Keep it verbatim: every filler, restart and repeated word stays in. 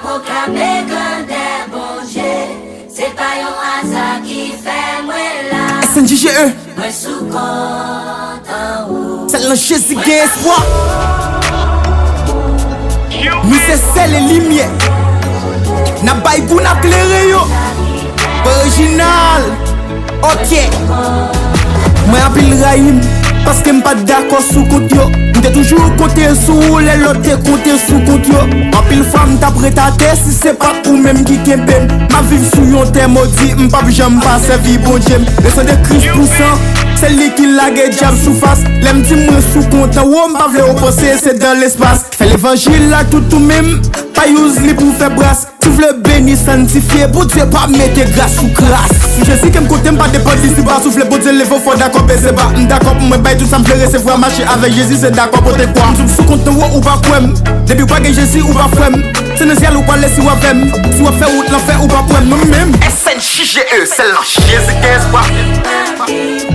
Pwoklame grandè Bondye, se pa yon aza ki fè mwen la. S N J J E, Mwen sou kont anwo. sèl nan Jezi gen espwa. Nou se sèl e limyè. N ap bay gou, n ap klere yo. Orijinal. Ok. Mwen anpil rayi m, paske m pa t dakò sou kont yo. M te toujou konte sou ou lè lòt te konte sou kont yo. Anpil fwa m t ap ret atè si se pa t ou menm ki kenbe m. M ap viv sou yon tè modi, m p ap janm pa sèvi Bondye m. Le san de Kris pou san, se li ki lage dyab sou fas. Lè m di mwen sou kont anwo, m pa vle w panse se dan lespas. Fè levanjil la tout ou menm, pa use li pou fè bras. Si w vle beni, sanntifye, Bondye pa mete gras sou kras. Sou Jezi ke m konte, m pa depann li si ba. Si w vle Bondye leve w fò, dakò peze ba. M dakò pou mwen bay tout sa m vle resevwa, mache avèk Jezi se dakò pote kwa. M sou kont anwo ou pa kwè m, depi w pa gen Jezi ou pa frè m. Se nan syèl ou prale si w avè m. Si w ap fè wout lanfè ou pa kwè m non menm. S N J J E, sèl nan Jezi gen espwa.